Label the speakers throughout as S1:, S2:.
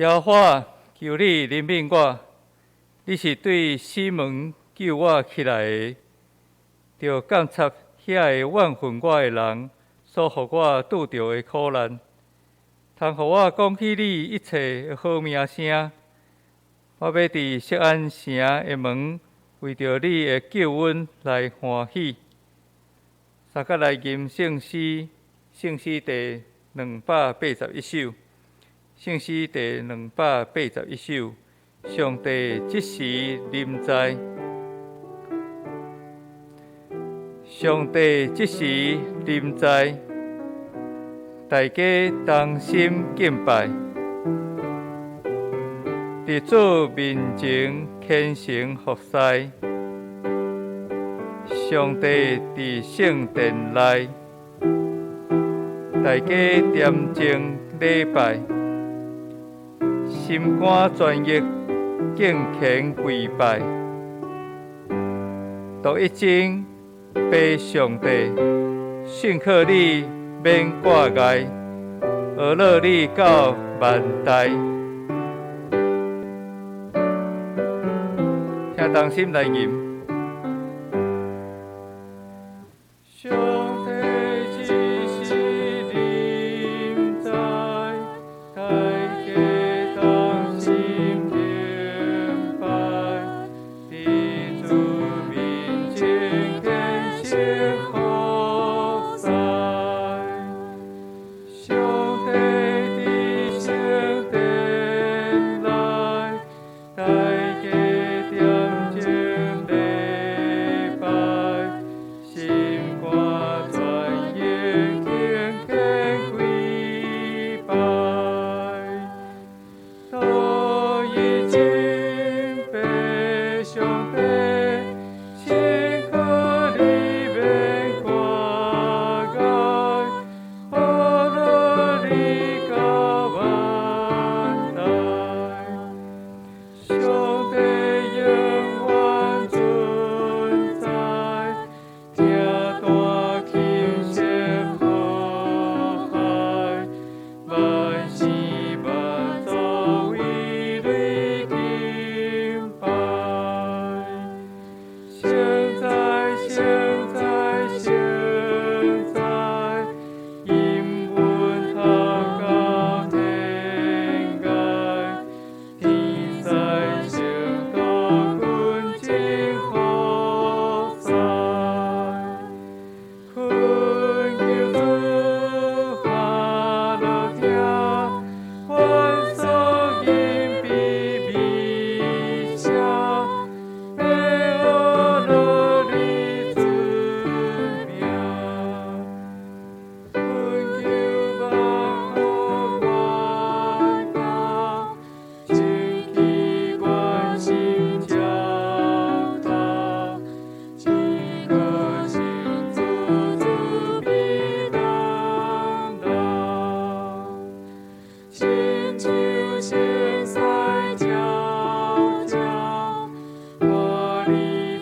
S1: 耶和華，求你憐憫我，你是對死門救我起來的，著監察遐个怨恨我的人所予我拄著的苦難，通予我講起你一切的好名聲。我欲佇錫安城的門，為著你的救恩來歡喜。三佮來吟聖詩，聖詩第281首，聖詩第281首，上帝這時臨在，上帝這時臨在，大家同心敬拜，佇主面前虔誠服侍，上帝佇聖殿內，大家恬靜禮拜，心肝專一敬虔跪拜，獨一真父上帝，信靠你免掛礙，呵咾你到萬代。請同心來吟。上帝這時臨在，大家同心敬拜，佇主面前虔誠服侍。上帝佇聖殿內，大家恬靜禮拜，心肝專一敬虔跪拜，獨一真父上帝，信靠你免掛礙，呵咾你到萬代。上帝永遠存在，聽大琴聲和諧，萬世萬族為你敬拜。聖哉，聖哉，聖哉，陰雲頭到天涯，天使聖徒群情服侍，懇求主下落聽，願所吟悲美聲，欲呵咾你尊名，懇求萬福萬福，清氣關心照他，這個聖主主必當來，親像星賽皎皎，華麗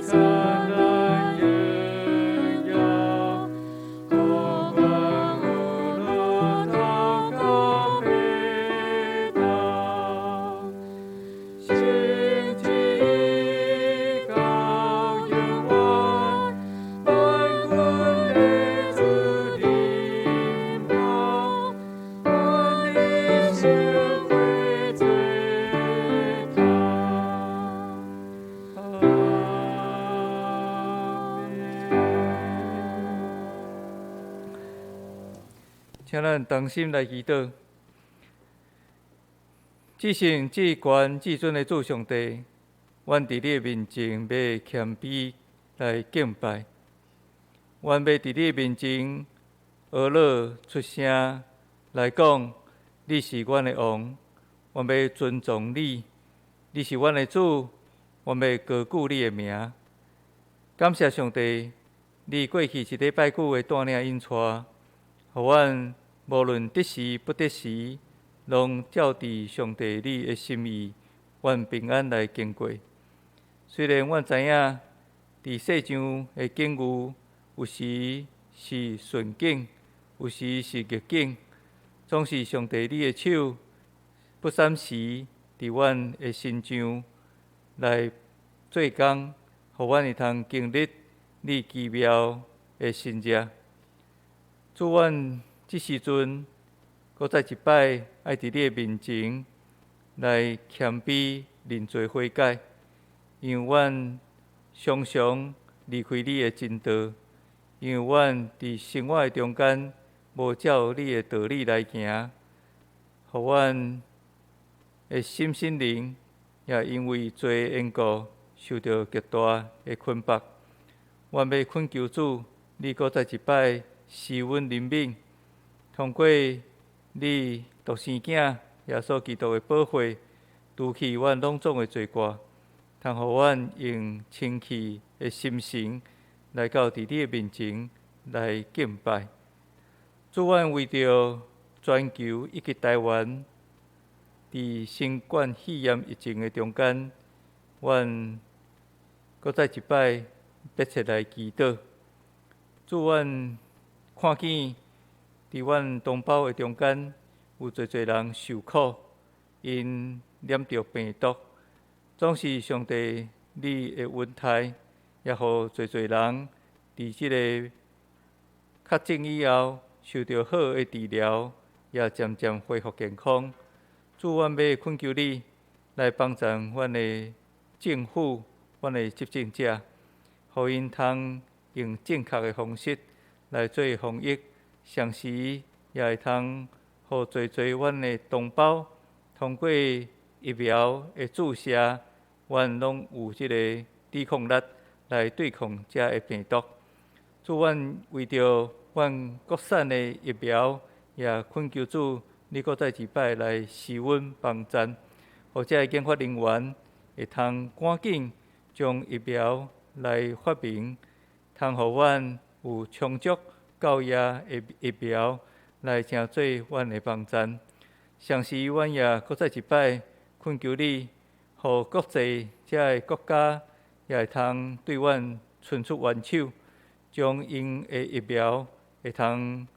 S1: 燦爛榮耀，光呵咾頭到飛到，聖旨到永遠，萬軍的主臨到，萬里聖會最大。阿們。請咱同心來祈禱。至聖至懸至尊的主上帝，阮佇你的面前欲謙卑來敬拜，阮欲佇你的面前呵咾出聲來講，你是阮的王，阮欲尊崇你，你是阮的主，阮欲高舉你的名。感謝上帝，你過去一禮拜久的帶領引帶，予阮無論得時不得時，攏照佇上帝你的心意，阮平安來經過。雖然阮知影，佇世上的境遇，有時是順境，有時是逆境，總是上帝你的手不三時佇阮的身上來做工，予阮會通經歷你奇妙的神蹟。主，阮這時陣，閣再一擺愛佇你的面前來謙卑認罪悔改，因為阮常常離開你的真道，因為阮佇生活的中間無照你的道理來行，予阮的心身靈也因為罪的緣故受著極大的捆縛。阮欲懇求主，你閣再一擺施阮憐憫，通過你獨生囝耶穌基督的寶血，除去阮攏總的罪過，通予阮用清氣的心神來到佇你的面前來敬拜。主，阮為著全球以及台灣佇新冠肺炎疫情的中間，阮閣再一擺迫切來祈禱。主，阮看見佇阮同胞的中間有濟濟人受苦，𪜶染著病毒，總是上帝你的恩待，也予濟濟人佇這个確診以後受著好的治療，也漸漸恢復健康。主，阮欲懇求你來幫助阮的政府、阮的執政者，予𪜶通用正確的方式來做防疫，同時也會通予濟濟阮的同胞通過疫苗的注射，阮攏有這个抵抗力來對抗這个病毒。主，阮為著阮國產的疫苗，也懇求主，你閣再一擺來施阮幫贊，予這个研發人員會通趕緊將疫苗來發明，通予阮有充足夠額的疫苗來成做阮的幫贊。同時，阮也閣再一擺懇求你，予國際這个國家也會通對阮伸出援手，將𪜶的疫苗會通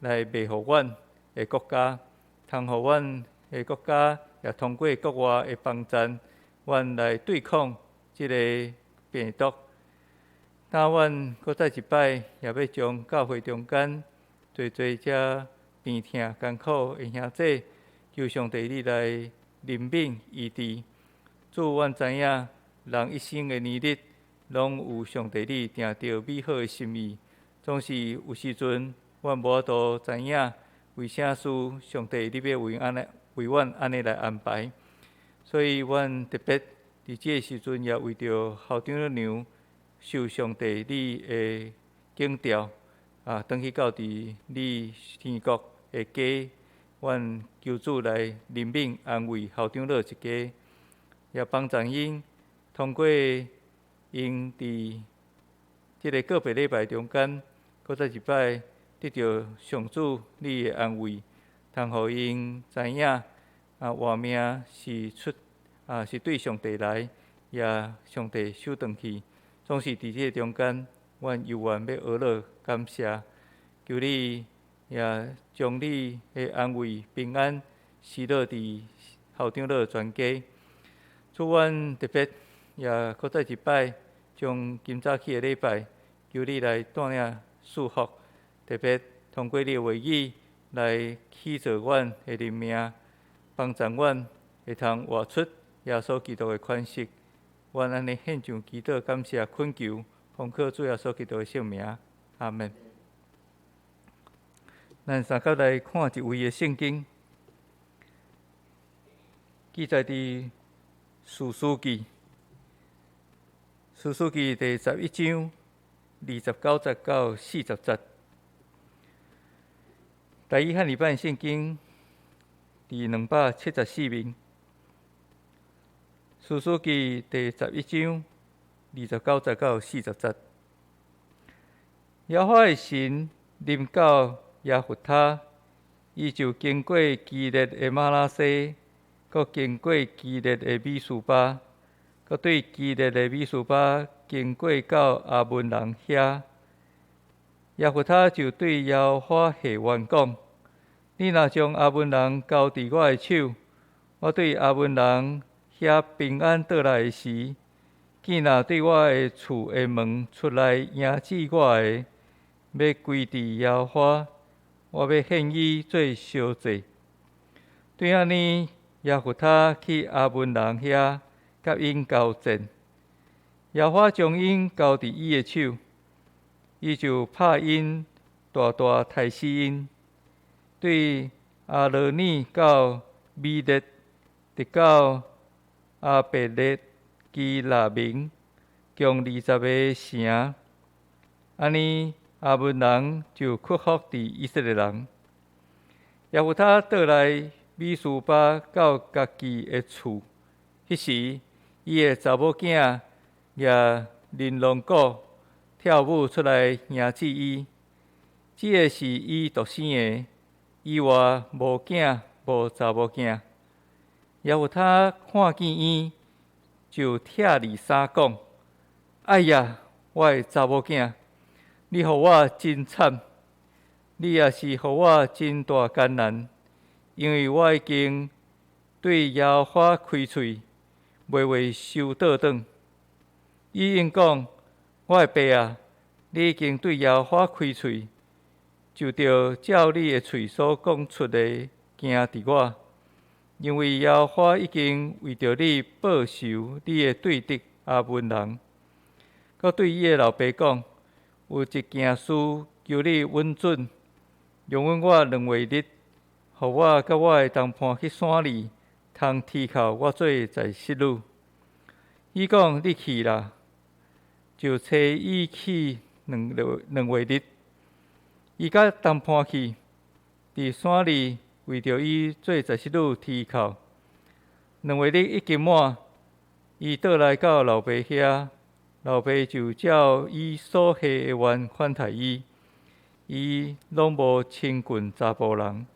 S1: 來賣予阮的國家，通予阮的國家也通過國外的幫贊，阮來對抗這个病毒。那阮閣再一擺，也欲將教會中間濟濟遮病痛艱苦的兄弟，求上帝你來憐憫醫治。主，阮知影人一生的年日，攏有上帝你定著美好的心意。總是有時陣，阮無法度知影為啥事上帝你欲為按呢為阮按呢來安排。所以，阮特別佇這个時陣，也為著校長老娘受上帝你的警召啊，轉去到佇你天國的家，阮求主來憐憫安慰校長老一家，也幫助𪜶通過𪜶佇這个告別禮拜中間，閣再一擺得著上主你的安慰，通予𪜶知影啊，活命是出啊是對上帝來，也上帝收轉去。總是佇這个中間，阮猶原欲呵咾感謝，求你也將你的安慰平安施落佇校長老全家。主，阮特別也閣再一擺將今早起的禮拜，求你來帶領祝福，特別通過你的話語來起造阮的靈命，幫助阮會通活出耶穌基督的款式。阮按呢獻上祈禱，感謝懇求，奉靠主耶穌基督的聖名，阿門。咱三甲來看一位的聖經，記載佇士師記，士師記第11章29節到40節。台語漢語版聖經佇274面。士師記第11章29節到40節。耶和華的神臨到耶弗他，伊就經過基列的瑪拿西，閣經過基列的米斯巴，閣對基列的米斯巴經過到亞捫人遐。耶弗他就對耶和華許願講：你若將亞捫人交佇我的手，我對亞捫人遐平安倒來的時，見若對我的厝的門出來迎接我的，欲歸佇耶和華，我欲獻伊做燒祭。對按呢，耶弗他去亞捫人遐，佮𪜶交戰。耶和華將𪜶交佇伊的手，伊就拍𪜶，大大刣死𪜶。對亞羅耳到米列，直到亞伯列基拉明，共20個城。按呢，亞捫人就屈服佇以色列人。耶弗他倒來米斯巴到家己的厝，彼時伊的查某囝舉琳琅鼓跳舞出來迎接伊。這个是伊獨生的，以外無囝無查某囝。耶弗他看見伊，就拆裡衫講：哎呀，我的查某囝，你予我真慘，你也是予我真大艱難，因為我已經對耶和華開喙，袂會收倒轉。伊應講：我的爸啊，你已經對耶和華開喙，就著照你的喙所講出的行佇我，因為耶和華已經為著你報仇你的對敵亞捫人。閣對伊的老爸講：有一件事求你允准，容允我2月日，予我佮我的同伴去山裡，通啼哭我做在室女。伊講：你去啦，就差伊去2月日。伊佮同伴去，佇山裡為著伊做祭司女啼哭。2月日已經滿，伊倒來到老爸遐，老爸就照伊所許的願款待伊，伊攏無親近查埔人。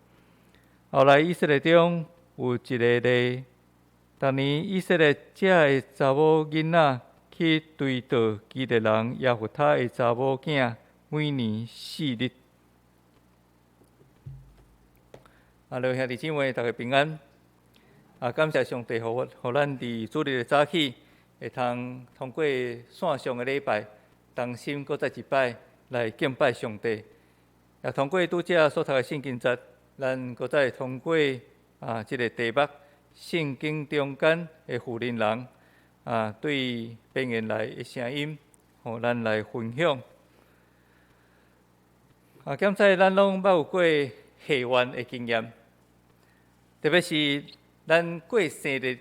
S1: 後來以色列中有一个例，逐年以色列遮的查某囡仔去追悼基列人耶弗他的查某囝，每年4日。啊，各位兄弟姊妹，大家平安。啊，感謝上帝，予我，予咱佇主日的早起，會通通過線上的禮拜，同心閣再一擺來敬拜上帝。也通過拄才所讀的聖經節，咱閣再通過啊，這个題目，聖經中間的婦人人啊，對邊緣來的聲音，予咱來分享。啊，敢知咱攏捌有過許願的經驗，特別是咱過生日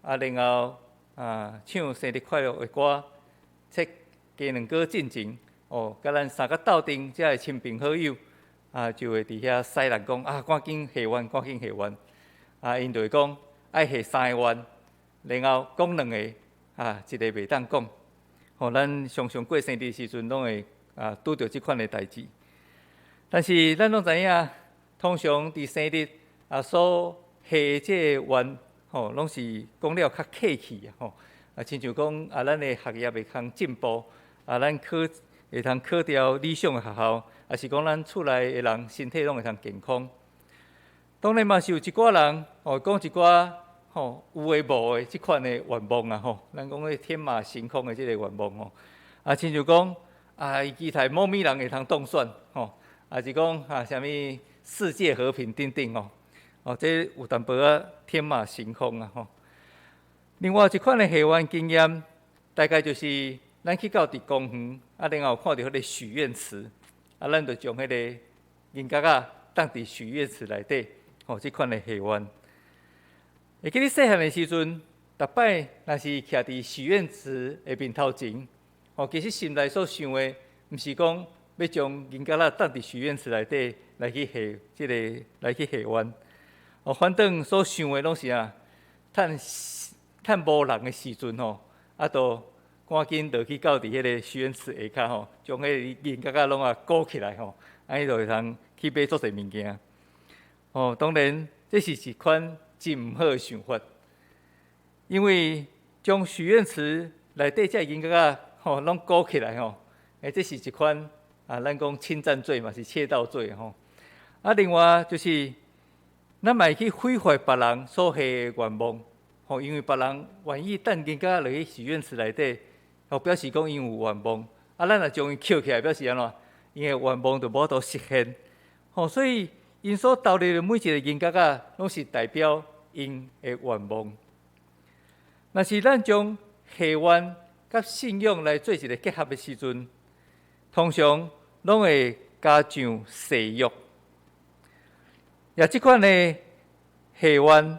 S1: 啊，然後啊唱生日快樂的歌，切雞卵糕進前哦，佮咱三個鬥陣，遮的親朋好友啊，就會佇遐使人講啊，趕緊許願，趕緊許願。啊，𪜶就會講愛許三個願，然後講兩个，啊，一个袂當講。吼，咱常常過生日時陣，攏會啊拄著這款的代誌。但是咱攏知影，通常佇生日啊所許的這个願，吼，攏是講了較客氣啊，吼，啊，親像講啊，咱的學業會通進步，啊，咱考會通考著理想的學校，抑是講咱厝內的人身體攏會通健康。當然嘛是有一寡人吼，講一寡吼有的無的這款的願望啊，吼，咱講咧天馬行空的這个願望吼，啊，親像講啊，伊期待某物人會通當選吼，抑是講啊，啥物世界和平等等吼，哦，這有淡薄仔天馬行空啊吼。另外一款的許願經驗，大概就是咱去到佇公園，啊，然後看著彼个許願池，啊，咱就將彼个銀角仔放佇許願池內底，吼，這款的許願。會記得細漢的時陣，逐擺若是徛佇許願池的面頭前，吼，其實心內所想的，毋是講欲將銀角仔放佇許願池內底來去許這个來去許願，哦，反正所想的攏是啊，趁趁無人的時陣吼，啊，就趕緊落去到佇彼个許願池下跤吼，將彼个銀角仔攏啊鼓起來吼，按呢就會通去買足濟物件。哦，當然這是一款真毋好的想法，因為將許願池內底這銀角仔吼攏鼓起來吼，欸，這是一款啊，咱講侵佔罪嘛，是竊盜罪吼。啊，另外就是咱嘛會去毀壞別人所許的願望，吼，因為別人願意擲銀仔落去許願池內底，吼，表示講𪜶有願望。啊，咱若將伊抾起來，表示按怎？𪜶的願望就無法度實現。吼，所以𪜶所投入的每一个銀角仔，攏是代表𪜶的願望。若是咱將許願佮信仰來做一个結合的時陣，通常攏會加上誓約。也這款的許願，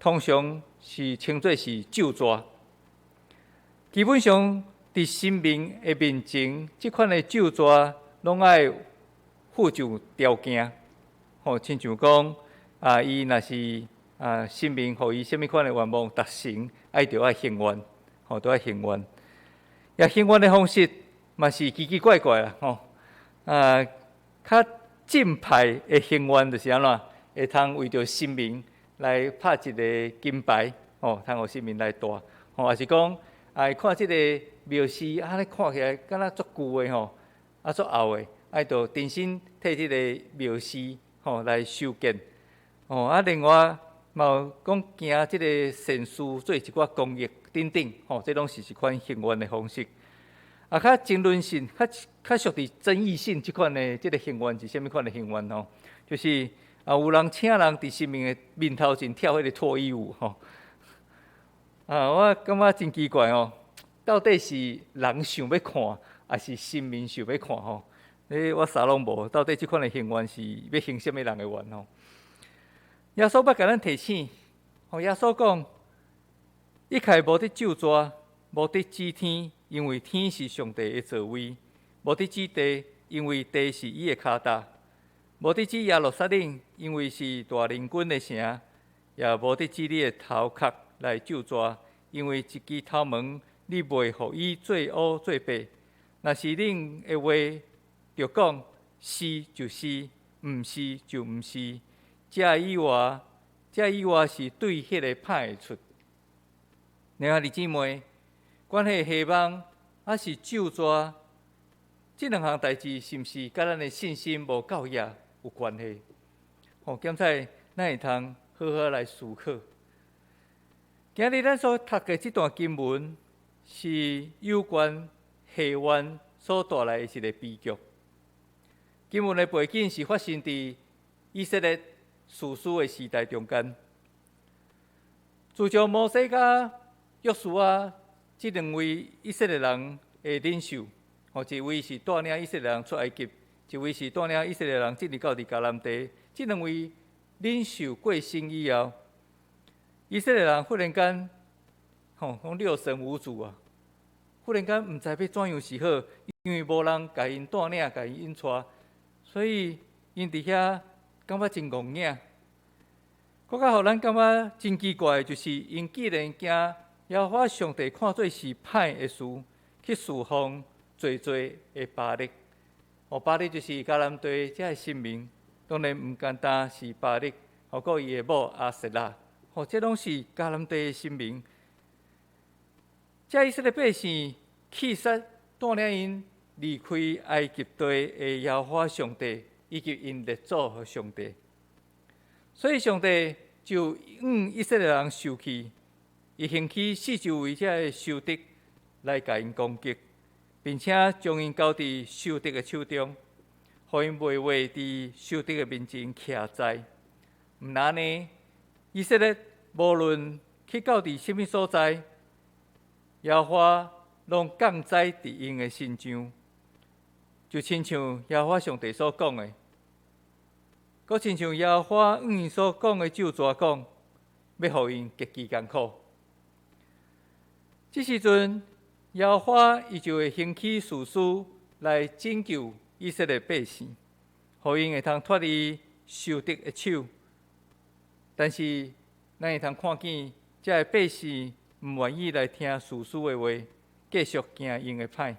S1: 通常是稱做是咒詛。基本上，佇神明的面前，這款的咒詛攏愛附上條件。吼，親像講啊，伊若是啊，神明予伊啥物款的願望達成，愛著愛還願，吼，都愛還願。也還願的方式嘛是奇奇怪怪啦，吼。啊，較正派的還願就是按怎？會通為著神明來拍一个金牌，吼，通予神明來戴，吼，抑是講啊，看這个廟司按呢看起來敢若足舊的吼，啊足後的，愛著重新替這个廟司吼來修建，吼，啊，另外嘛有講行這个善事做一寡公益等等，吼，這攏是一款還願的方式。啊，較爭論性、較較屬於爭議性這款的這个還願是啥物款的還願吼？就是啊，有人請人佇神明的面頭前跳彼个脫衣舞吼。啊，我感覺真奇怪哦，到底是人想欲看，抑是神明想欲看吼？欸，我啥攏無，到底這款的還願是欲還啥物人的願吼？耶穌欲共咱提醒，吼，耶穌講，一概無得咒詛，無得指天，因為天是上帝的座位；無得指地，因為地是伊的跤踏；無得指耶路撒冷，因為是大靈君的城；也無得指你的頭殼來咒詛，因為一支頭毛你袂予伊做烏做白。若是恁的話，著講是就是，毋是就毋是。這以外是對彼个歹的出。兄弟姊妹，關係希望抑是咒詛，這兩項代誌是毋是佮咱的信心無夠額有關係？吼，檢採咱會通好好來思考。今日咱所讀的這段經文是有關許願所帶來的一个悲劇。經文的背景是發生佇以色列士師的時代中間，自從摩西佮約書亞這兩位以色列人的領袖，吼，一位是帶領以色列人出埃及，一位是帶領以色列人進入到佇迦南地。這兩位領袖過身以後，以色列人忽然間，吼，講六神無主啊！忽然間毋知欲怎樣是好，因為無人共𪜶帶領、共𪜶引帶，所以𪜶佇遐感覺真戇影。閣較予咱感覺真奇怪的，就是𪜶竟然驚耶和華上帝看做是歹的事，去侍奉濟濟的巴力。哦，巴力就是迦南地這个神明，當然毋單單是巴力，還閣伊的某亞舍拉。哦，這攏是迦南地的神明。這以色列百姓棄殺帶領𪜶離開埃及地的耶和華上帝，以及𪜶列祖的上帝。所以上帝就向以色列人受氣，伊興起四周圍這个仇敵來共𪜶攻擊，並且將𪜶交佇仇敵的手中，予𪜶袂袂佇仇敵的面前徛在。毋但按呢，以色列無論去到佇啥物所在，耶和華攏降災佇𪜶的身上，就親像耶和華上帝所講的，閣親像耶和華向𪜶所講的咒詛講，欲予𪜶極其艱苦。這時陣，耶和華伊就會興起士師來拯救以色列百姓，予𪜶會通脫離仇敵的手。但是，咱會通看見，這个百姓毋願意來聽士師的話，繼續行𪜶的歹。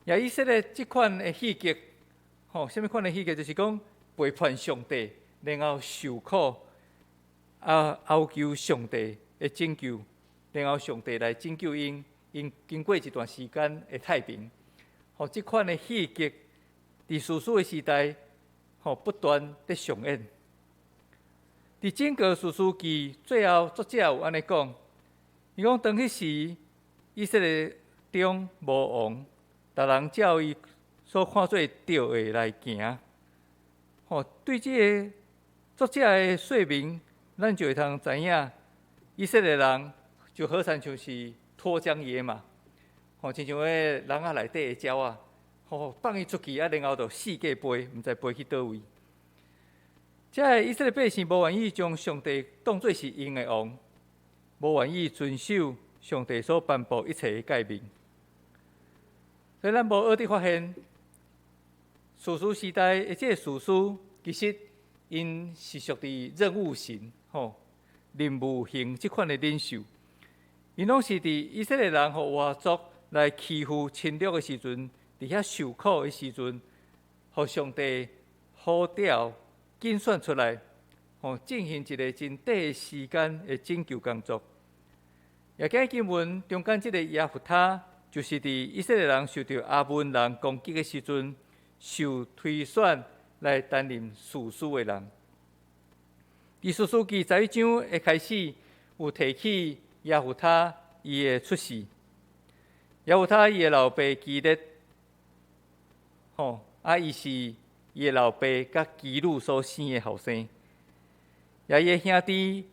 S1: 也以色列這款的戲劇，吼，啥物款的戲劇？就是講背叛上帝，然後受苦，啊，哀求上帝的拯救，然後上帝來拯救𪜶，𪜶經過一段時間的太平。吼，這款的戲劇佇士師的時代，吼，不斷佇上演。佇整個士師記最後，作者有按呢講，伊講當彼時以色列中無王，逐人照伊所看做對的來行。吼，對這个作者的說明，咱就會通知影，以色列人就好親像是脫韁野馬，吼，親像彼个籠仔內底的鳥仔，吼，放伊出去啊，然後就四界飛，毋知飛去佗位。這个以色列百姓無願意將上帝當做是𪜶的王，無願意遵守上帝所頒布一切的誡命。所以咱無額佇發現，士師時代的這个士師，其實𪜶是屬佇任務型、吼任務型這款的領袖。𪜶攏是佇以色列人予外族來欺負侵略的時陣，佇遐受苦的時陣，予上帝呼召揀選出來，吼進行一个真短時間的拯救工作。也今經文中間這个耶弗他，就是佇以色列人受著亞捫人攻擊的時陣，受推選來擔任士師的人。佇士師記十一章的開始，有提起耶弗他伊的出世。耶弗他伊的老爸基列，吼，啊，伊是伊的老爸佮妓女所生的後生。也伊的兄弟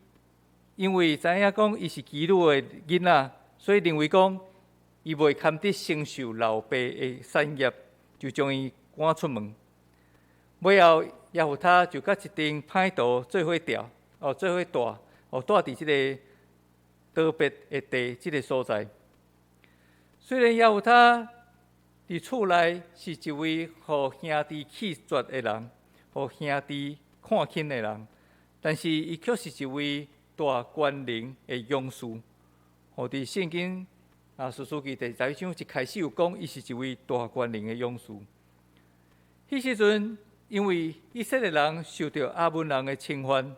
S1: 因為知影講伊是妓女的囡仔，所以認為講伊袂堪得承受老爸的產業，就將伊趕出門。尾後耶弗他就佮一陣歹徒做伙住，哦，做伙蹛，哦，蹛佇這个多別的地這个所在。雖然耶弗他佇厝內是一位予兄弟棄絕的人，予兄弟看輕的人，但是伊卻是一位大權能的勇士。吼，佇聖經啊，士師記第十一章一開始有講，伊是一位大權能的勇士。彼時陣，因為以色列人受著亞捫人的侵犯，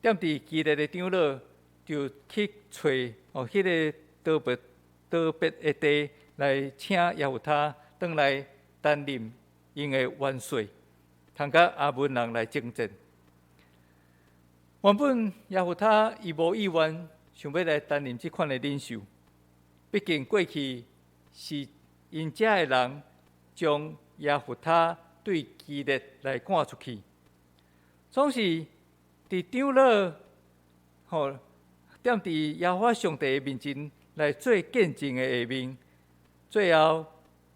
S1: 踮佇基列的長老就去揣哦，彼个多別的地來請耶弗他轉來擔任𪜶的元帥，通佮亞捫人來征戰。原本耶弗他伊無意願想欲來擔任這款的領袖，畢竟過去是𪜶遮的人將耶弗他對基列來趕出去，總是佇長老吼踮佇耶和華上帝面前來做見證的下面，最後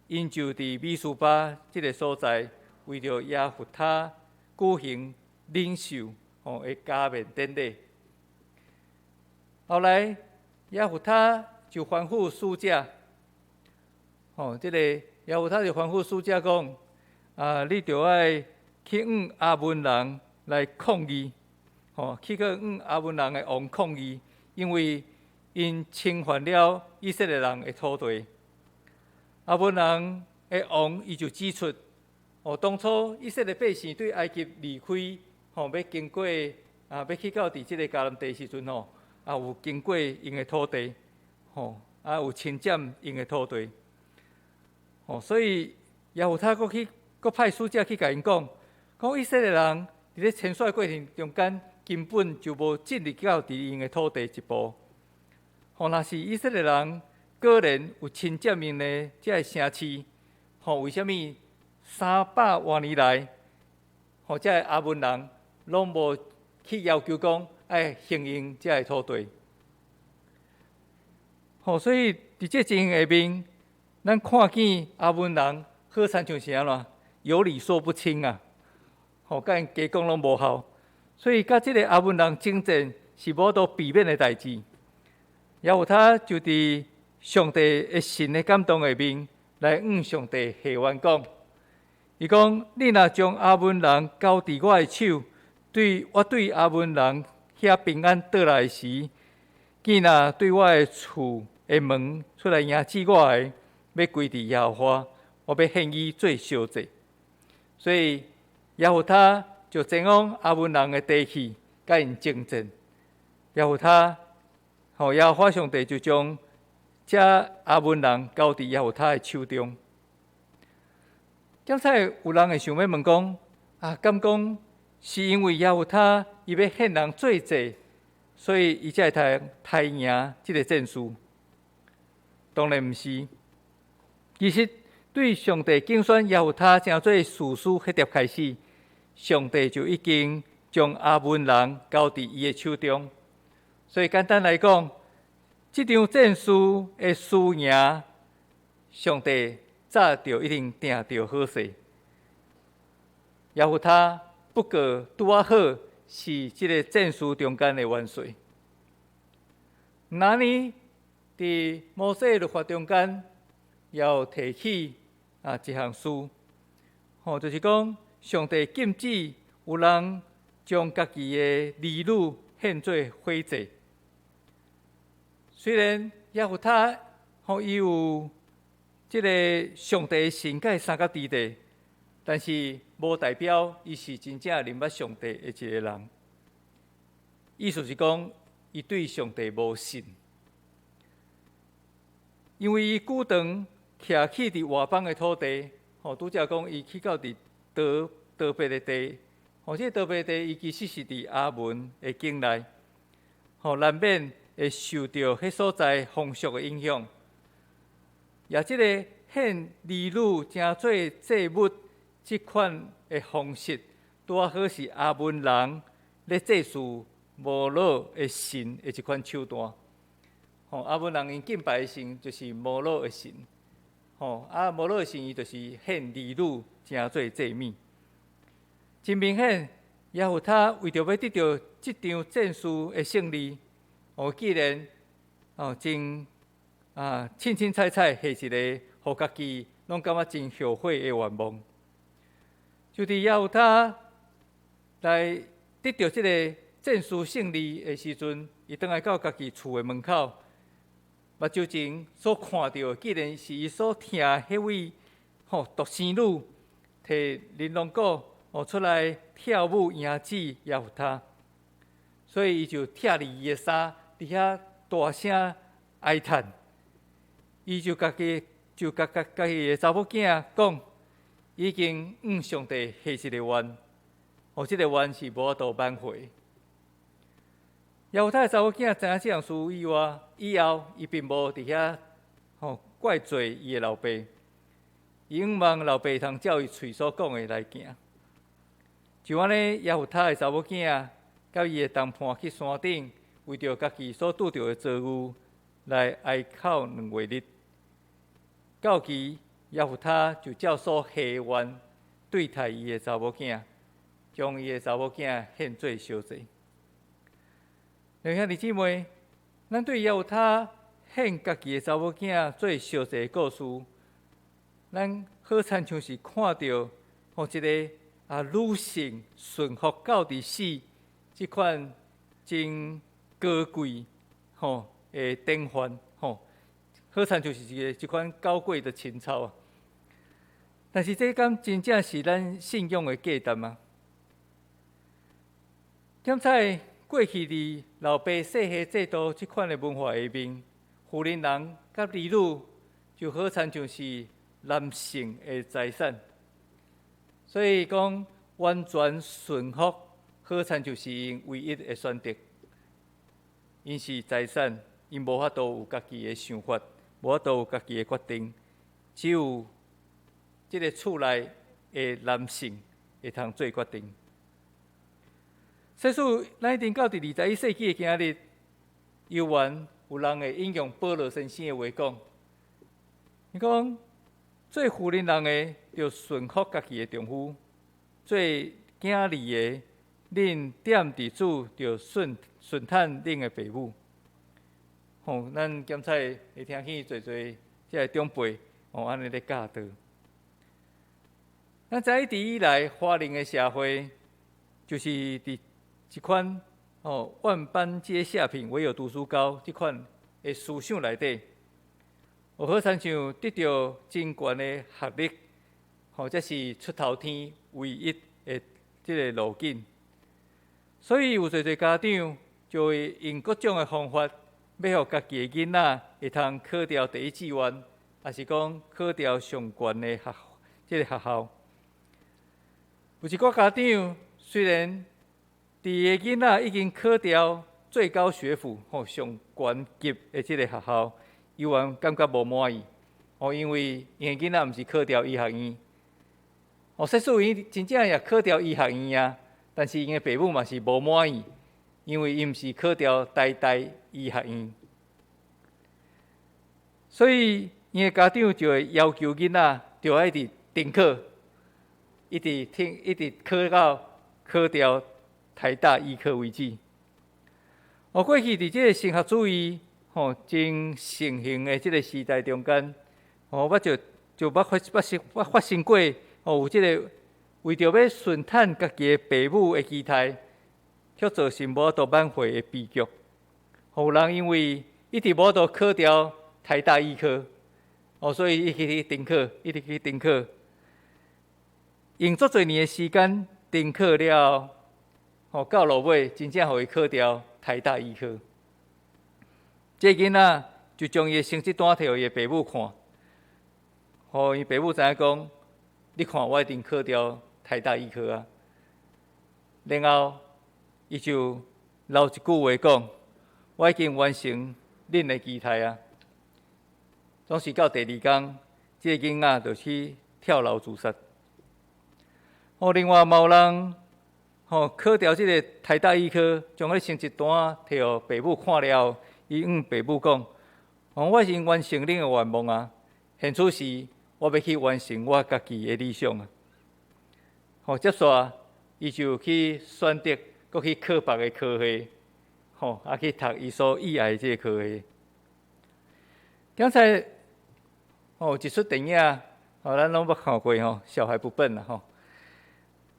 S1: 𪜶就佇米斯巴這个所在，為著耶弗他舉行領袖吼的加冕典禮。後來耶弗他就吩咐使者，吼，這个耶弗他就吩咐使者講：啊，你著愛去向亞捫人來抗議，吼，去閣向亞捫人的王抗議，因為𪜶侵犯了以色列人的土地。亞捫人的王伊就指出，哦，當初以色列百姓對埃及離開，吼，欲經過啊，欲去到佇這个迦南地時陣吼，啊，有經過𪜶的土地，吼，啊，有侵佔𪜶的土地，吼，所以耶弗他閣去，閣派使者去共𪜶講，講以色列人佇咧遷徙過程中間根本就無進入到佇𪜶的土地一步。吼，若是以色列人果然有侵佔𪜶的這个城市，吼，為啥物三百外年來，吼，這个亞捫人攏無去要求講愛還𪜶這个土地？吼，所以佇這情形下面，咱看見亞捫人好親像是按怎有理說不清啊！吼，共𪜶加講攏無效，所以佮這个亞捫人爭戰是無法度避免的代誌。耶弗他就佇上帝的神的感動下面，來向上帝下願講：伊講，你若將亞捫人交佇我的手，對我對亞捫人遐平安倒來時，見若對我的厝的門出來迎接我的，欲歸佇耶和華，我欲獻伊做燒祭。所以耶弗他就前往亞捫人的地去，佮𪜶爭戰。耶弗他，吼，耶和華上帝就將這亞捫人交佇耶弗他的手中。剛才有人會想欲問講：啊，敢講是因為耶夫他伊欲獻人做祭，所以伊才會通刣贏這个戰事？當然毋是。其實對上帝揀選耶夫他成做士師彼粒開始，上帝就已經將亞捫人交佇伊的手中。所以簡單來講，這場戰事的輸贏，上帝早就已經定著好勢。耶夫他不過拄仔好是這个戰事中間的元帥。那呢，佇摩西律法中間，也有提起一項事，吼，就是講上帝禁止有人將家己的兒女獻做火祭。雖然耶夫他吼伊有這个上帝的神佮伊相佮佇咧，但是無代表伊是真正認捌上帝的一个人。意思是講，伊對上帝無信，因為伊舉長徛去佇外邦的土地，吼，拄才講伊去到佇多別的地，吼，這個多別地伊其實是佇亞捫的境內，吼，難免會受著彼所在風俗的影響。也這個獻兒女成做祭物這款的方式，拄仔好是亞捫人咧祭祀摩洛的神的一款手段。吼，亞捫人𪜶敬拜的神就是摩洛的神。吼，啊，摩洛的神伊就是獻兒女成做祭物。真明顯，耶夫他為著欲得著這場戰事的勝利，哦，既然真凊凊彩彩下一個，予家己攏感覺真後悔的願望。就佇耶夫他來得著這個戰事勝利的時陣，伊轉來到家己厝的門口，目睭前所看著的，竟然是伊所疼彼位獨生女，提琳琅鼓出來跳舞迎接耶夫他，所以伊就拆離伊的衫，佇遐大聲哀嘆。伊就家己就共家己的查某囝講，已經向上帝下一个願，這个願是無法度挽回。耶夫他的查某囝知影這項事以外，以後伊並無佇遐怪罪伊的老爸，伊向望老爸會通照伊喙所講的來行。就按呢，耶夫他的查某囝佮伊的同伴去山頂，為著家己所拄著的遭遇來哀哭2月日。到期，耶夫他就照所下願對待伊的查某囝，將伊的查某囝獻做燒祭。兄弟姊妹，咱對耶夫他獻家己的查某囝做燒祭的故事，咱好親像是看著一个女性順服到佇死這款真高貴的典範吼，好親像是一个這款高貴的情操啊。但是這敢真正是咱信仰的價值嗎？檢採過去佇老爸世系制度這款的文化下面，婦人人佮兒女就好親像是男性的財產，所以講完全順服，好親像是𪜶唯一的選擇。𪜶是財產，𪜶無法度有家己的想法，無法度有家己的決定，只有這个厝內的男性會通做決定。即使咱已經到佇21世紀的今日，猶原有人會引用保羅先生的話講，伊講做婦人人的，著順服家己的丈夫；做囝兒的，恁踮佇主著順順趁恁的爸母。吼，咱檢採會聽見濟濟這个長輩按呢咧教導。咱知影一直以來，華人的社會就是佇這款萬般皆下品，唯有讀書高這款的思想內底，有好親像得著真懸的學歷，才是出頭天唯一的這个路徑。所以有濟濟家長就會用各種的方法，欲予家己的囡仔會通考著第一志願，抑是講考著上懸的這个學校。有一寡家長雖然佇伊的囡仔已經考著最高學府吼上懸級的這个學校，伊猶感覺無滿意哦，因為𪜶的囡仔毋是考著醫學院。哦，說實伊真正也考著醫學院啊，但是𪜶的爸母嘛是無滿意，因為伊毋是考著台大醫學院，所以𪜶的家長就會要求囡仔就愛一直重考，一直聽，一直考到考著台大醫科為止。哦，過去佇這个升學主義吼真盛行的這个時代中間，哦，我就捌發捌生捌發生過，哦，有這个為著欲順趁家己的爸母的期待，卻造成無法度挽回的悲劇。有人因為一直無法度考著台大醫科，哦，所以伊去重考，一直去重考，用足濟年的時間重考了後，哦，到落尾真正予伊考著台大醫科。這个囡仔就將伊的成績單提予伊的爸母看，予伊爸母知影講，你看我一定考著台大醫科啊。然後伊就留一句話講：我已經完成恁的期待啊。總是到第二工，這个囡仔就去跳樓自殺。哦，另外嘛有人吼考著這个台大醫科，將彼成績單提予爸母看了後，伊向爸母講：哦，我已經完成恁的願望啊，現此時我欲去完成我家己的理想啊。吼，接煞伊就去選擇，閣去考別个科系，吼，啊去讀伊所意愛的這个科系。剛才哦，一齣電影，哦，咱攏捌看過吼，小孩不笨啦吼。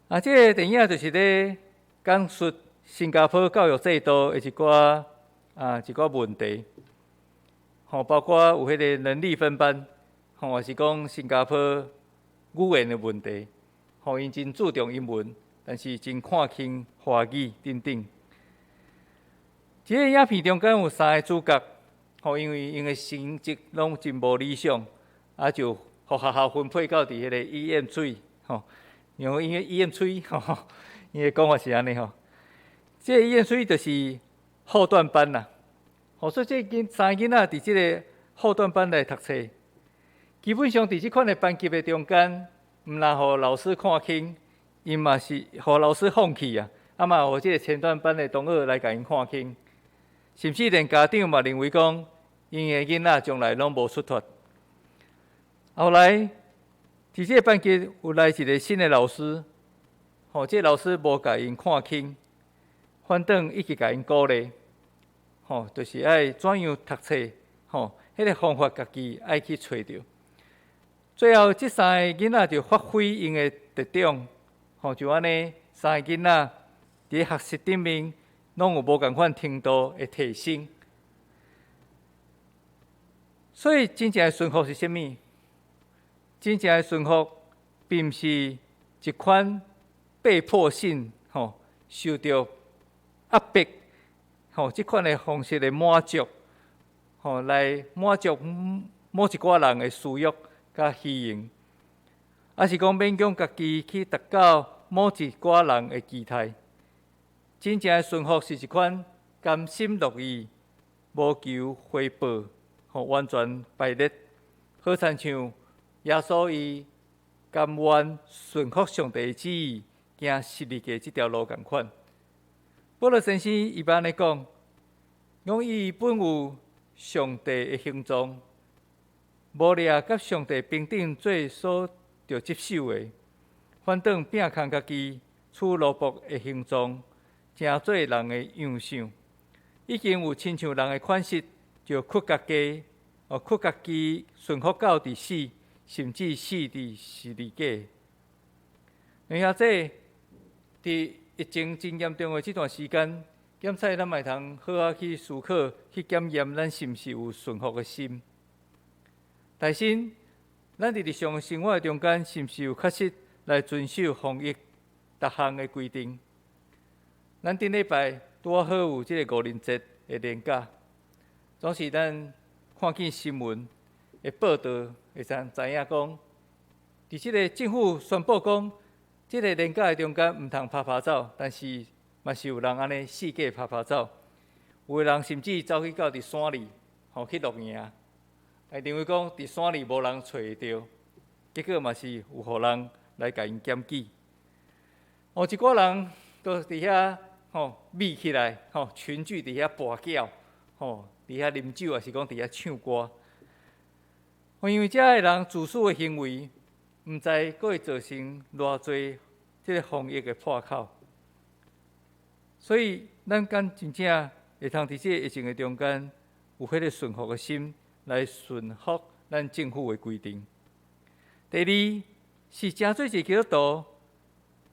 S1: 啊，這个電影就是咧講述新加坡教育制度的一寡問題，吼，包括有彼个能力分班，吼，抑是講新加坡語言的問題，吼，𪜶真注重英文，但是真看輕華語等等。這个影片中間有三个主角，吼，因為𪜶的成績攏真無理想，啊，就予學校分配到佇彼个 EM3，吼，因為 EM3，吼，𪜶的講法是按呢吼。這个 EM3 就是後段班啦，吼，所以這三个囡仔佇這个後段班來讀冊，基本上佇這款的班級的中間，毋但予老師看輕，𪜶嘛是予老師放棄啊，啊嘛予這个前段班的同學來共𪜶看輕，甚至連家長嘛認為講，𪜶的囡仔將來攏無出脫。後來，佇這个班級有來一个新的老師，吼，這个老師無共𪜶看輕，反轉一直共𪜶鼓勵，吼，就是愛怎樣讀冊，吼，彼个方法家己愛去揣著。最後，這三个囡仔就發揮𪜶的特長，吼，就按呢，三个囡仔佇學習頂面攏有無仝款程度的提升。所以，真正的順服是啥物？真正的順服，並毋是一款被迫性，吼，受著壓迫，吼，這款的方式的滿足，吼，來滿足某一寡人的私欲佮虛榮，抑是講勉強家己去達到某一寡人的期待。真正的順服是一款甘心樂意、無求回報，吼，完全排列，好親像耶穌伊甘願順服上帝的旨意，行十字架這條路仝款。保祿先生伊按呢講，講伊本有上帝的形狀，無掠佮上帝平等做所著執守的，反轉摒空家己，取奴僕的形狀，成做人的樣相。已經有親像人的款式，就屈家己，哦，屈家己順服到佇死，甚至死佇十字架。兩兄弟，佇疫情真嚴重的這段時間，檢採咱嘛會通好好去思考、去檢驗，咱是毋是有順服的心？但是，咱佇日常生活中間，是毋是有確實來遵守防疫逐項的規定？咱頂禮拜拄仔好有這个五人節的連假，總是咱看見新聞的報道，會知影講，佇這个政府宣布講，這个連假的中間毋通趴趴走，但是嘛是有人按呢四界趴趴走。有的人甚至走去到佇山裡，吼去露營，會認為講佇山裡無人揣會著，結果嘛是有予人來共𪜶檢舉。哦，一寡人都佇遐吼覕起來，吼群聚佇遐跋筊，吼佇遐啉酒，抑是講佇遐唱歌。因為遮的人自私的行為，毋知閣會造成偌濟這个防疫的破口。所以，咱敢真正會通佇這个疫情的中間，有彼个順服的心來順服咱政府的規定。第二，是誠濟一個基督徒，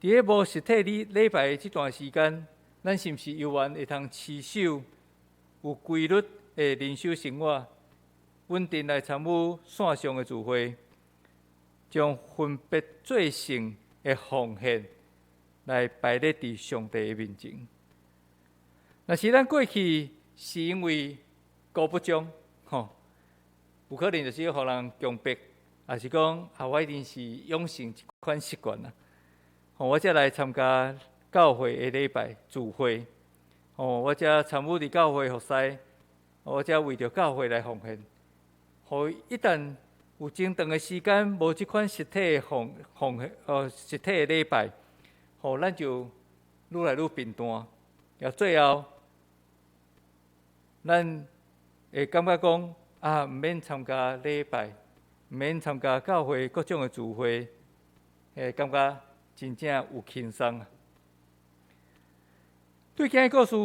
S1: 佇咧無實體禮禮拜的這段時間，咱是毋是猶原會通持守有規律的靈修生活，穩定來參與線上的聚會，將分別做聖的奉獻來擺列佇上帝的面前？若是咱過去是因為顧不上，吼，有可能就是予人強迫，抑是講啊，我已經是養成一款習慣啦，吼，我才來參加教會的禮拜聚會，吼，我才參與佇教會服侍，我才為著教會來奉獻。予一旦有真長的時間無這款實體的奉奉獻，實體的禮拜，予咱就愈來愈平淡，也最後，咱會感覺講啊，毋免參加禮拜，毋免參加教會各種的聚會，會感覺真正有輕鬆啊。對今日故事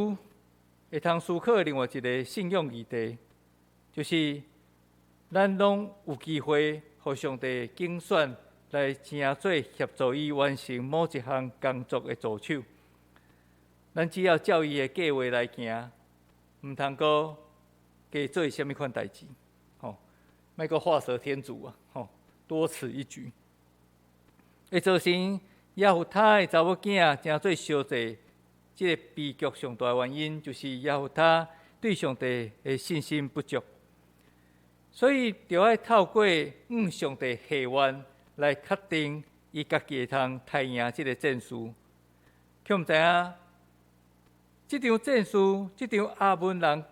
S1: 會通思考的另外一个信仰議題，就是咱攏有機會予上帝揀選來成做協助伊完成某一項工作的助手。咱只要照伊的計劃來行，毋通閣加做啥物款代誌，吼，莫閣畫蛇添足啊，吼，多此一舉。會造成耶弗他的查某囝成做燒祭，這个悲劇上大的原因，就是耶弗他對上帝的信心不足，所以著愛透過向上帝下願來確定伊家己會通刣贏這个戰事。卻毋知影，這場戰事，這場亞捫人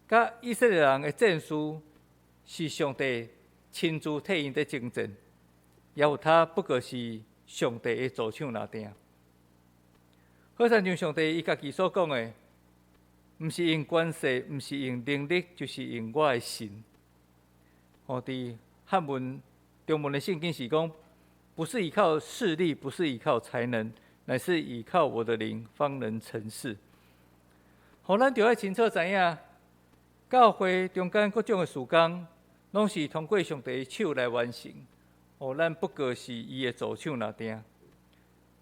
S1: 佮以色列人的戰事，是上帝親自替𪜶佇征戰，耶弗他不過是上帝的助手爾定。好親像上帝伊家己所講的，毋是用權勢，毋是用能力，就是用我的神。吼，佇漢文、中文的聖經是講，不是依靠勢力，不是依靠才能，乃是依靠我的靈，方能成事。予咱著愛清楚知影，教會中間各種的事工，攏是通過上帝的手來完成。哦，咱不過是伊的助手爾定。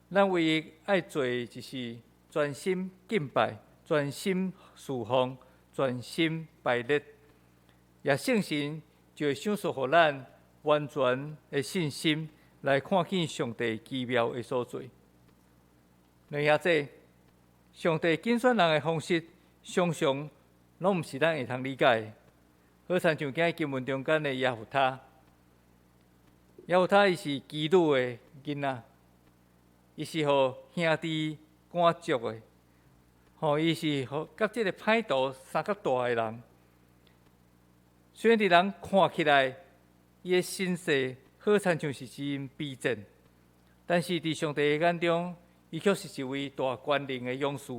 S1: 咱唯一愛做的就是專心敬拜、專心侍奉、專心擺列，也聖神就會賞賜予咱完全的信心，來看見上帝奇妙的所做。兩兄弟，上帝揀選人的方式，常常攏毋是咱會通理解的。好親像今日經文中間的耶弗他，耶弗他伊是妓女的囡仔，伊是予兄弟趕逐的，吼，伊是予佮這个歹徒相佮大的人。雖然佇人看起來，伊的身世好親像是真卑賤，但是佇上帝的眼中，伊卻是一位大權能的勇士。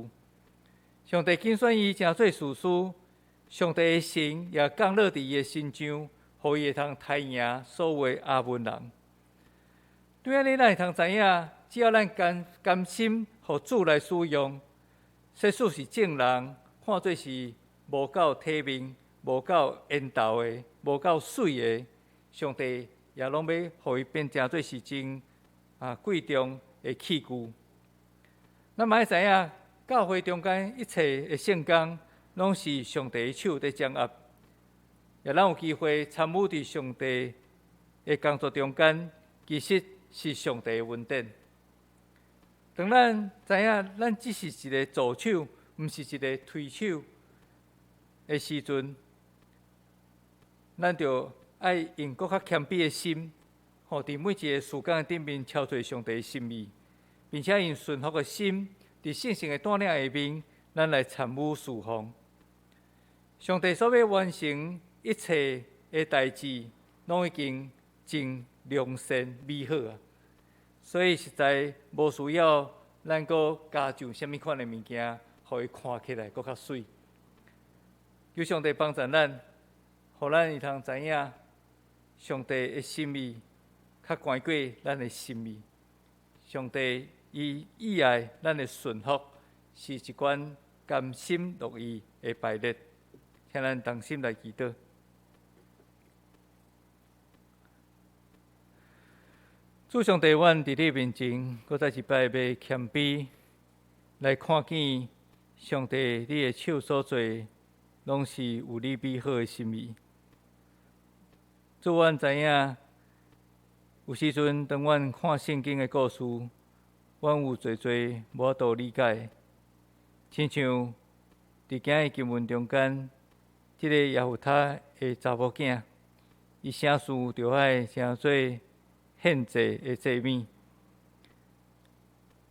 S1: 上帝揀選伊成做士師，上帝的神也降落佇伊的身上，予伊會通刣贏所有的亞捫人。對按呢，咱會通知影，只要咱甘甘心予主來使用，即使是眾人看做是無夠體面、無夠緣投的、無夠媠的，上帝也攏欲予伊變成做是真貴重的器具。咱嘛愛知影，教會中間一切的聖工，攏是上帝的手佇掌握，也咱有機會參與佇上帝的工作中間，其實是上帝的恩典。當咱知影，咱只是一个助手，毋是一个推手的時陣，咱就愛用閣較謙卑的心，予佇每一个事工頂面敲做上帝的心意。並且用順服的心，佇聖神的帶領下面，咱來參與事奉。上帝所欲完成一切的代誌，攏已經真良善美好啊！所以實在無需要咱閣加上啥物款的物件，予伊看起來閣較媠。求上帝幫助咱，予咱會通知影上帝的心意較懸過咱的心意。上帝伊意愛咱的順服，是一款甘心樂意的排列。請咱同心來祈禱。主上帝，阮佇你面前，閣再一擺欲謙卑來看見上帝，你的手所做，攏是有你美好的心意。主，阮知影，有時陣當阮看聖經的故事，阮有濟濟無法度理解。親像佇今日經文中間，這個耶弗他的查某囝，伊啥事著愛成做獻祭的祭物，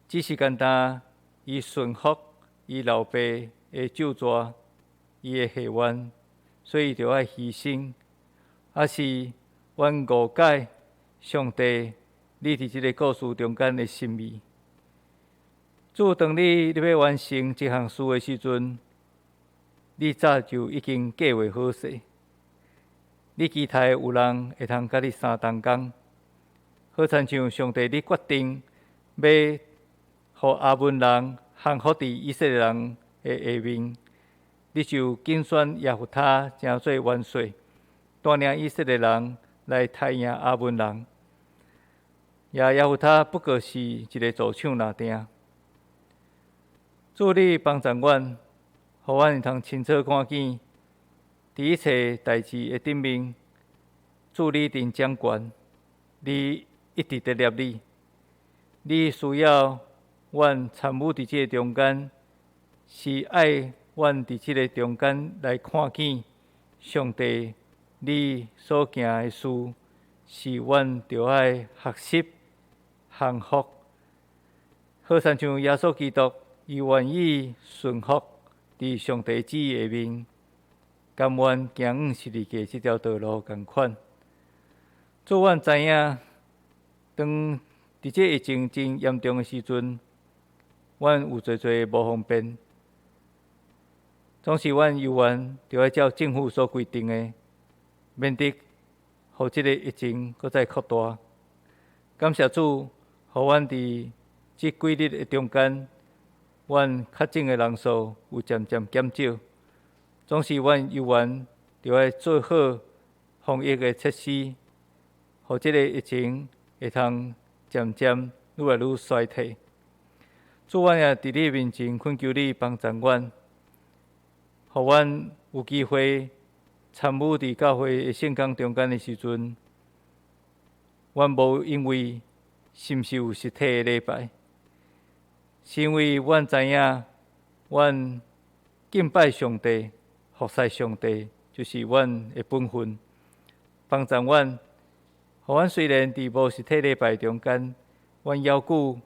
S1: 只是簡單伊順服伊老爸的咒詛，伊的下願，所以著愛犧牲。抑是阮誤解上帝，你佇這个故事中間的心意。主，當你欲完成這項事的時陣，你早就已經計劃好勢。你期待有人會通佮你相同工，好親像上帝你決定欲予亞捫人降服佇以色列人的下面，你就揀選耶弗他成做元帥，帶領以色列人來刣贏亞捫人。耶弗他不過是一个助手爾定。主，你幫助阮，予阮會通清楚看見，佇一切代誌的頂面，主你佇掌權，你一直佇立你，你需要阮參與佇這个中間，是愛阮佇這个中間來看見上帝你所行的事，是阮著愛學習降服。好親像耶穌基督，伊願意順服佇上帝旨意下面，甘願行十字架這條道路仝款。主，阮知影，當佇這疫情真嚴重的時陣，阮有濟濟無方便，總是阮猶原著愛照政府所規定的，免得予這个疫情閣再擴大。感謝主，予阮佇這幾日的中間，阮確診的人數有漸漸減少。總是阮猶原著愛做好防疫的設施，予這个疫情會通漸漸愈來愈衰退。主，阮也佇你面前懇求你幫助阮，予阮有機會參與佇教會的聖工中間的時陣，阮無因為是毋是有實體的禮拜，是因為阮知影，阮敬拜上帝、服侍上帝，就是阮的本分。幫助阮，予阮雖然佇無實體禮拜中間，阮猶閣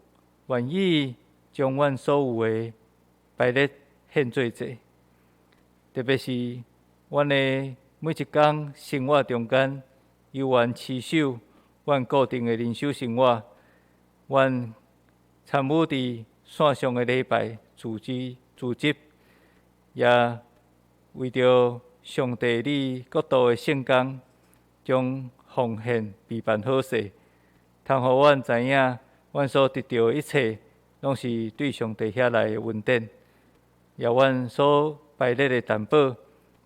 S1: 願意將阮所有的排列獻做祭，特別是阮的每一工生活中間，猶原持守阮固定的靈修生活，阮參與佇線上的禮拜組織組織，也為著上帝你國度的聖工，將奉獻備辦好勢，通予阮知影，阮所得著的一切，攏是對上帝遐來的恩典，也阮所排列的擔保，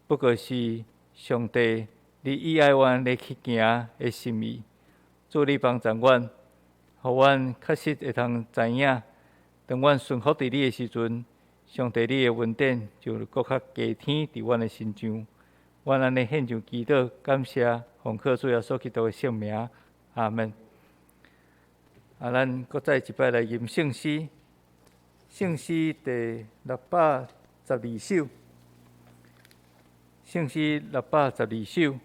S1: 不過是上帝你意愛阮咧去行的心意。主，你幫助阮，予阮確實會通知影，當阮順服佇你的時陣，上帝你的恩典就閣較加添佇阮的身上。阮按呢獻上祈禱，感謝奉靠主耶穌基督的聖名，阿門。啊，咱閣再一擺來吟聖詩，聖詩第612首，聖詩612首，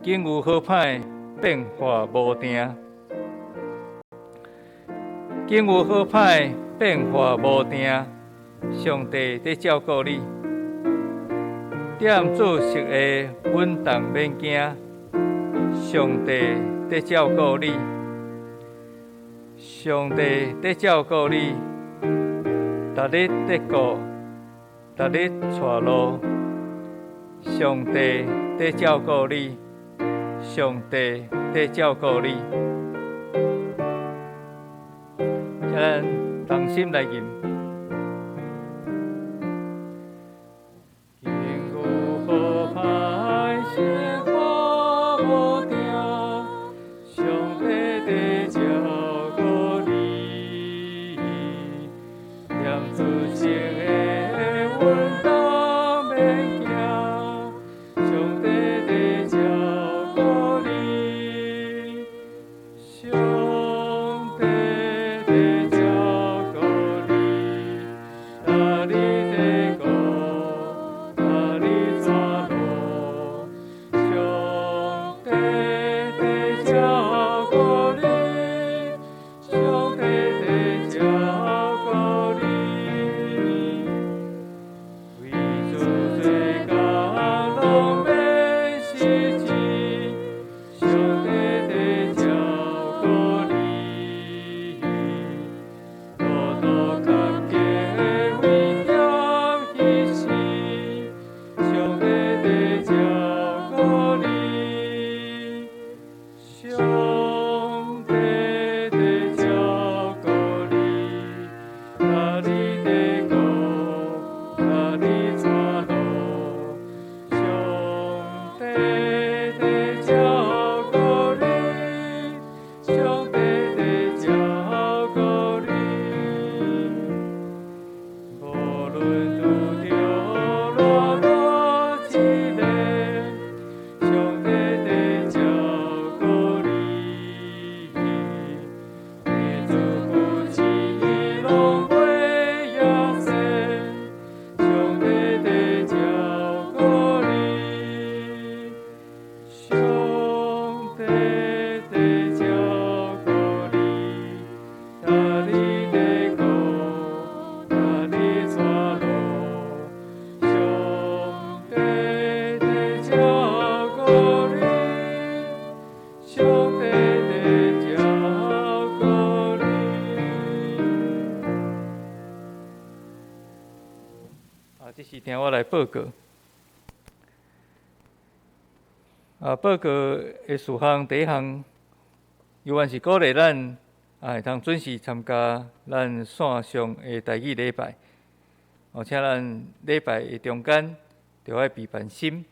S1: 景有好歹變化無定。境遇好歹，變化無定，上帝佇照顧你。踮注釋的穩當免驚，上帝佇照顧你。上帝佇照顧你，逐日佇顧，逐日帶路。上帝佇照顧你，上帝佇照顧你。請咱同心來吟。境遇好歹，生活無定，上帝佇照顧你，踮主席的穩當免驚，上帝佇照顧你，上帝佇照顧你，逐日佇顧，逐日帶路，上帝佇照顧你，上帝佇照顧你，為主做工攏免失志，上帝佇照顧你，路途坎坷危險彼時，上帝佇照顧你，上帝佇照顧你，逐日佇顧，逐日帶路，上帝佇照顧你，上帝佇照顧你，無論拄著偌大試煉，上帝佇照顧你，日子扶持攏袂掖勢，上帝佇照顧你，上帝佇照顧你，逐日佇顧，逐日帶路，上帝佇照顧你，上帝佇照顧你。啊，這是聽我來報告。啊，報告的事項第一項，猶原是鼓勵咱啊，會當準時參加咱線上的台語禮拜。哦，請咱禮拜的中間，著愛備辦心。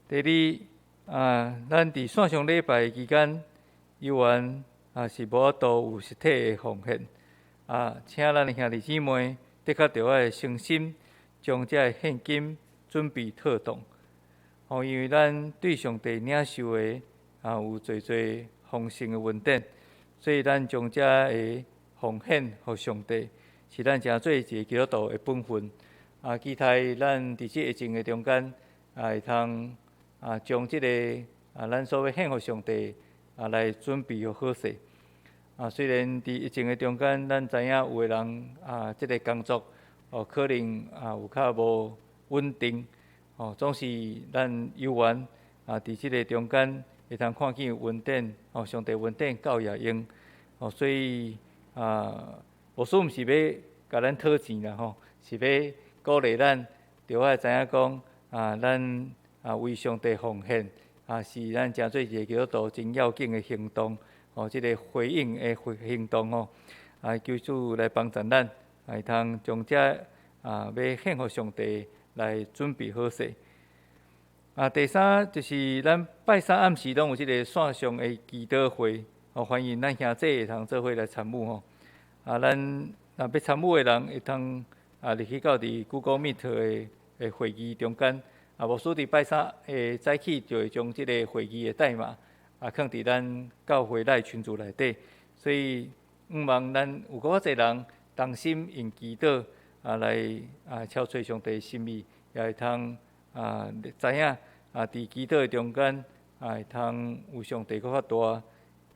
S1: 第二，啊，咱佇線上禮拜期間，猶原啊是無法度有實體的奉獻。啊，請咱的兄弟姊妹，的確著愛誠心將這个現金準備妥當。哦，因為咱對上帝領受的啊有濟濟豐盛的恩典，所以咱將這个奉獻予上帝，是咱誠做一个基督徒的本分。啊，期待咱佇這疫情的中間，啊，會通啊將這個啊咱所欲獻予上帝啊來準備予好勢。啊，雖然佇疫情的中間，咱知影有的人啊，這个工作哦可能啊有較無穩定。哦，總是咱猶原啊，佇這个中間會通看見恩典，哦，上帝恩典夠也用，哦，所以啊，牧師毋是欲共咱討錢啦，吼，是欲鼓勵咱，著愛知影講啊，咱啊為上帝奉獻啊，是咱誠做一个基督徒真要緊的行動，哦，這个回應的行動吼，啊，求主來幫助咱，會通將這啊欲獻予上帝來準備好勢。啊，第三就是咱拜三暗時攏有這个線上的祈禱會，哦，歡迎咱兄弟會通做伙來參與吼。啊，咱若欲參與的人會通啊入去到佇 Google Meet 的會議中間。啊，牧師佇拜三的早起就會將這个會議的代碼啊，囥佇咱教會內群組內底。所以，向望咱有閣較濟人同心用祈禱啊來啊敲揣上帝心意，也會通啊知影啊佇祈禱的中間啊會通有上帝閣較大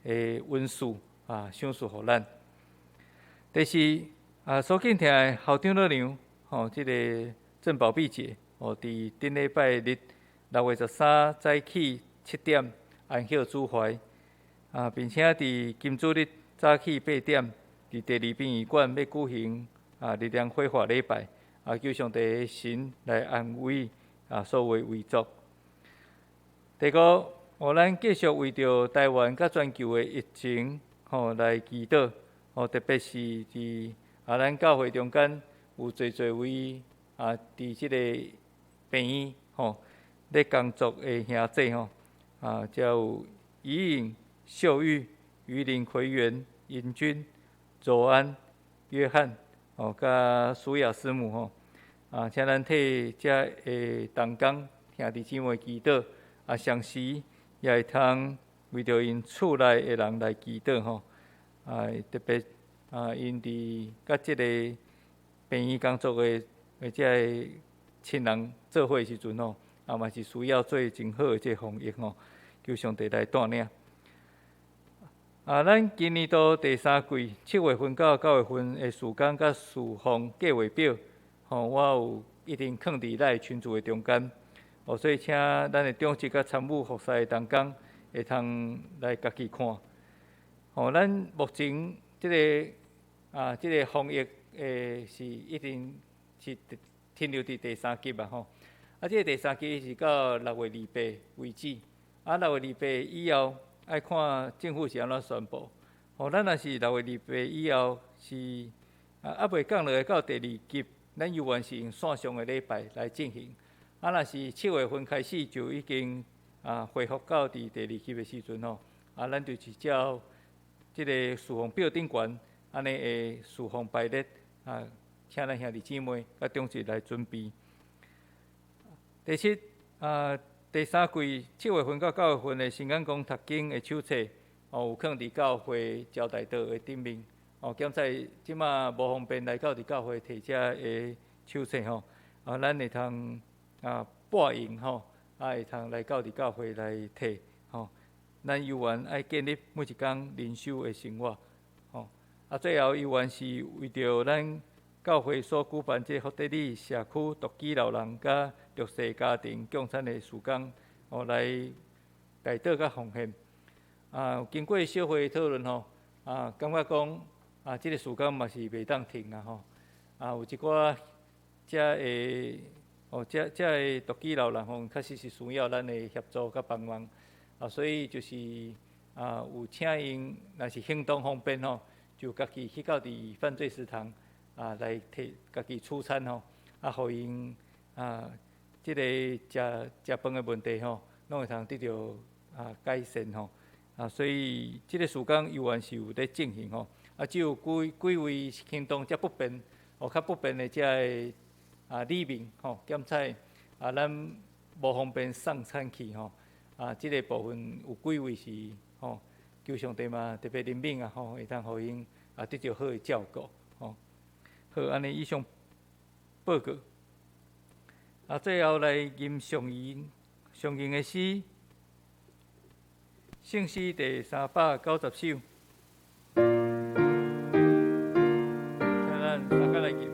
S1: 的恩賜啊賞賜予咱。第四啊，所敬聽的校長老娘吼，這个鄭寶碧姐哦，佇頂禮拜日6月13早起7點安息主懷啊，並且佇今主日早起8點，佇第二殯儀館欲舉行啊日蓮火化禮拜啊，求上帝神來安慰啊所有遺族。第五，哦，咱繼續為著台灣佮全球的疫情吼來祈禱，哦，特別是佇啊咱教會中間有濟濟位啊，佇這個病院吼咧工作的兄弟吼，啊，遮有怡穎、秀玉、魚林奎元、尹君、卓安、約翰，哦，佮舒雅師母吼，啊，請咱替遮的同工兄弟姊妹祈禱，啊，同時也會通為著𪜶厝內的人來祈禱吼，啊，特別啊，𪜶佇佮這个病院工作的的這个親人做伙的時陣吼，啊嘛是需要做真好的這個防疫吼，求上帝來帶領。啊，咱今年度第三季7月份到9月份的事工佮事奉計劃表，吼，我有一定囥佇咱的群組的中間，哦，所以請咱的長執佮參與服侍的同工會通來家己看。吼，咱目前這个啊，這个防疫的是一定是停留佇第三級啊，吼。啊，這个第三級是到6月28為止，啊，六月二八以後愛看政府是按怎宣布。吼，咱若是六月二八以後是啊，猶未降落來到第二級，咱猶原是用線上的禮拜來進行。啊，若是7月份開始就已經啊恢復到佇第二級的時陣吼，啊，咱就是照這个事奉表頂懸按呢的事奉排列啊，請咱兄弟姊妹佮長執來準備。第七啊，第三季7月份到9月份的新眼光讀經的手冊，哦，有囥佇教會招待桌的頂面。哦，檢查這馬無方便來到佇教會提這个手冊吼，啊，咱會通啊撥印吼，啊會通來到佇教會來提吼。咱猶原愛建立每一工靈修的生活，吼。啊，最後猶原是為著咱教會所舉辦這福德里社區獨居老人佮弱勢家庭供餐的事工，哦，來代禱佮奉獻。啊，經過小會討論吼，啊，感覺講啊，這个事工嘛是袂當停啊吼。啊，有一寡遮的哦，遮遮的獨居老人吼，確實是需要咱的協助佮幫忙。啊，所以就是啊，有請𪜶若是行動方便吼，就家己去到佇犯罪食堂啊，來提家己取餐吼，啊，予𪜶啊，這个食食飯的問題吼，攏會通得著啊改善吼。啊，所以這个事工猶原是有咧進行吼。啊，只有幾幾位行動較不便，哦，較不便的遮个啊里民吼，檢採啊，咱無方便送餐去吼。啊，這个部分有幾位是吼，求上帝嘛特別憐憫啊吼，會當予𪜶啊得著好的照顧吼。好，按呢以上報告。啊，最後來吟上吟上吟的詩，聖詩第390首。請咱大家來吟。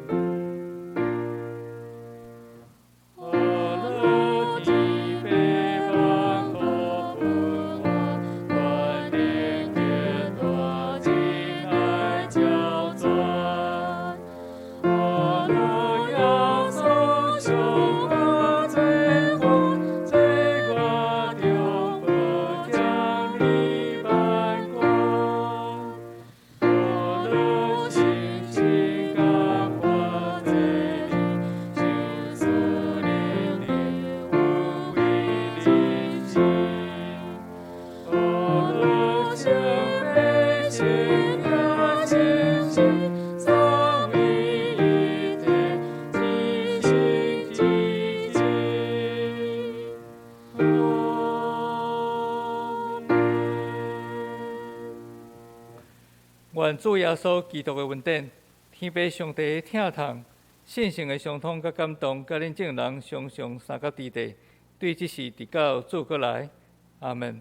S1: 願主耶穌基督的恩典、天父上帝的疼痛、聖神的相通佮感動，佮恁眾人常常相佮佇佇，對這時直到主閣來，阿門。